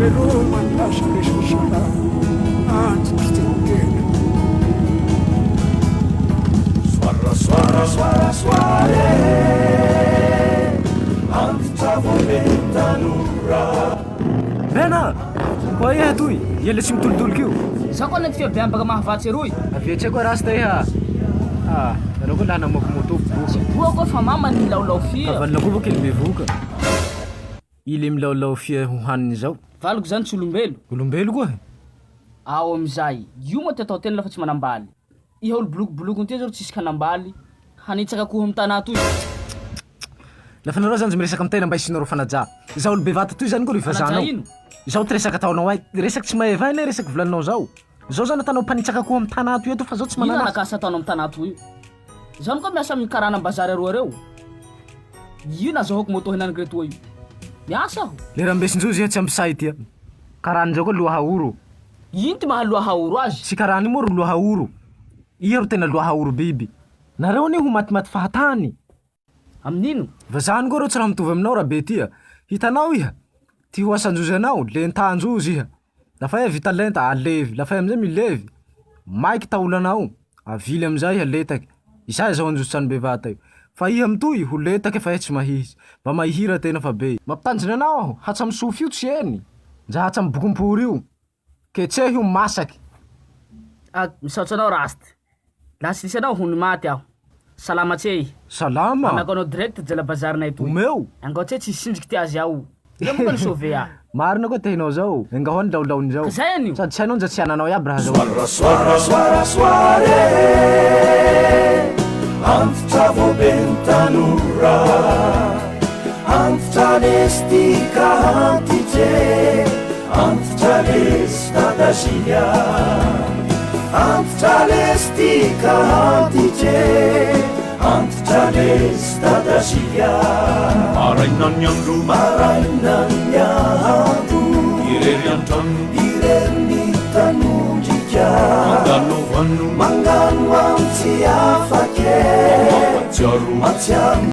Veloma ny lasa ry sasalahy, antitry ty ho tena. Soara soara soara soara e, antitra vao be tanora. Bena! Koa iha toy? Iha le tsy mitolitolika io? Za koa anaty fiabeam baka mahavatse roy. Avia tsy haiko rasta iha. Ah, nareo koa lahy namoaka moto boka. Tsy boa koa fa mama ny milaolao fia. Ka valina koa va kely bevohoka. I le milaolao fia ho haniny zao. Valiko zany tsy olombelo. Olombelo koa e. Ao amizay. Io moa ty atao tena lafa tsy manambaly. Iha olo bolokobolokony ty zao tsisy kanambaly. Hanitsaka akoho am tanà toy. Lafa nareo zany miresaka am tena mba hisianareo fanajà. Zaho olo bevata toy zany koa ry Fanajà vazahanao. ino? Zao ty resaka ataonao ay. Resaky tsy maeva anie resaky volaninao zao. Zao zany atanao mpanitsaka akoho am tanà toy eto fa zao tsy Ino manana asa. anak'asa ataonao am tanà toy io? Zaho koa miasa amin'ny karana am bazary aroa reo. Io nazahoako moto henaniky retoa io. Miasa aho. Le rambesin-jozy iha tsy ampy say tia. Karana zao koa lohaoro. Ino ty maha lohaoro azy? Tsy karana io moa ro lohaoro. Iha ro tena lohaoro biby. Nareo anie ho matimaty fahatany. Amin'ino? Vazaha koa reo tsy raha mitovy aminao rabe ty a! Hitanao iha, ty ho asan-jozy anao, lentàn-jozy iha. Lafa iha vita lenta, alevy, lafa iha amizay milevy, maiky taolanao, avily amizay iha letaky, izay zao anjozy trano bevata io. Fa iha mitohy, ho letaky fa iha tsy mahihisy. Mba mahihira tena fa be. Mampitanjona anao aho, hatsamy sofy io tsy eny, nja hatsamy bokompory io. Ketreho io masaky. Ah, misaotra anao Rast. Laha tsy nisy anao ho nimaty aho. Salama tsey. Salama. Ameko anao direct jala bazarinay toy. Omeo. Angao tsey tsisy sinjiky ty azy ao. Io moa ka ni-sauver ahy. Marina koa tehinao zao. Engao any laolaony zao. Ka zay anio. Sady tsy hainao nja tsy ananao iaby raha zao. Soara soara soara soara e, antitra vao be ny tanora, antitra lesy ty ka antitra e, antitra lesy dada Julia, antitra lesy ty ka antitra e, antitra lesy dada Julia. Maraina ny andro. Maraina ny andro. Irery an-trano. Irery ny tanondrika. Mangano hano. Mangano hano tsy afaka e. Mampatsiaro. Matsiaro.